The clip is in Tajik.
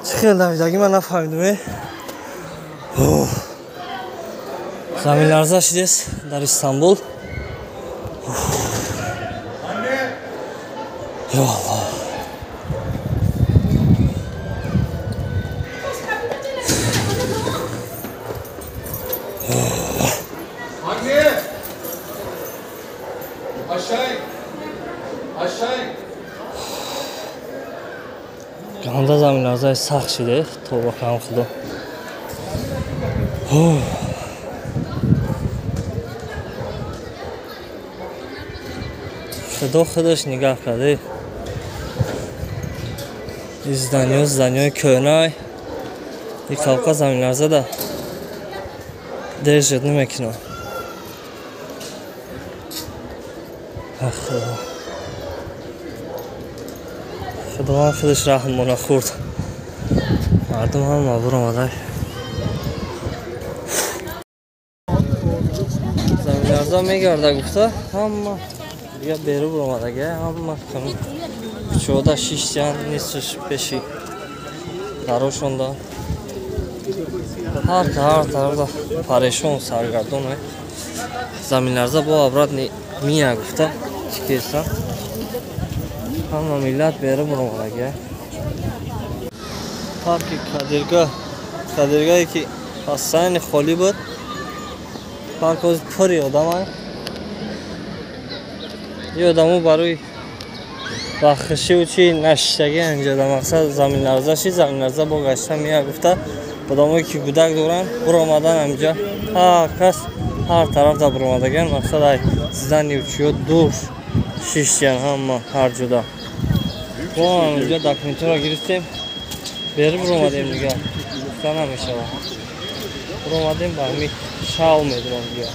Чӣ хел давидагӣ ман нафаҳмидум. Заминларза шидест дар Истанбул. Ё Аллоҳ. Anne! Aşağı in. Aşağı in. Ганда заминларзаи сахт шиде, тобо кам худо. Худо худаш нигаҳ карде. Ин зданиё зданиёи кӯҳнай. И қавқа заминларзада держит намекунад. Худо. Худованд худаш раҳмона хӯрд. Мардум ҳама буромадай. Заминларза мегарда гуфта ҳама дига беру буромадага, ҳама кучода шиштян нисфш пеши дарошонда. Ҳар ҳар тарафда парешон саргардон. Заминларза бо обратно мия гуфта чӣ кеса. Ҳама миллат беру буромадага. Парки Кадирга, Кадиргае ки пасайни холӣ буд, парк ҳозир пури одамай. И одамо барои бахшиву чи нашиштагӣ инҷо дар мақсад заминларза шид, заминларза бо гашта мия гуфта одамое ки гудак доранд буромадан ҳаминҷа. Ҳар кас ҳар тараф да буромадаган, мақсад ай здани учиё дур шиштиян ҳама ҳар ҷода. Мо ҳаминҷа документҳоро гирифтем, беру буромадем дига, гуфта намешавад. Буромадем ба ҳами шав медурам дига.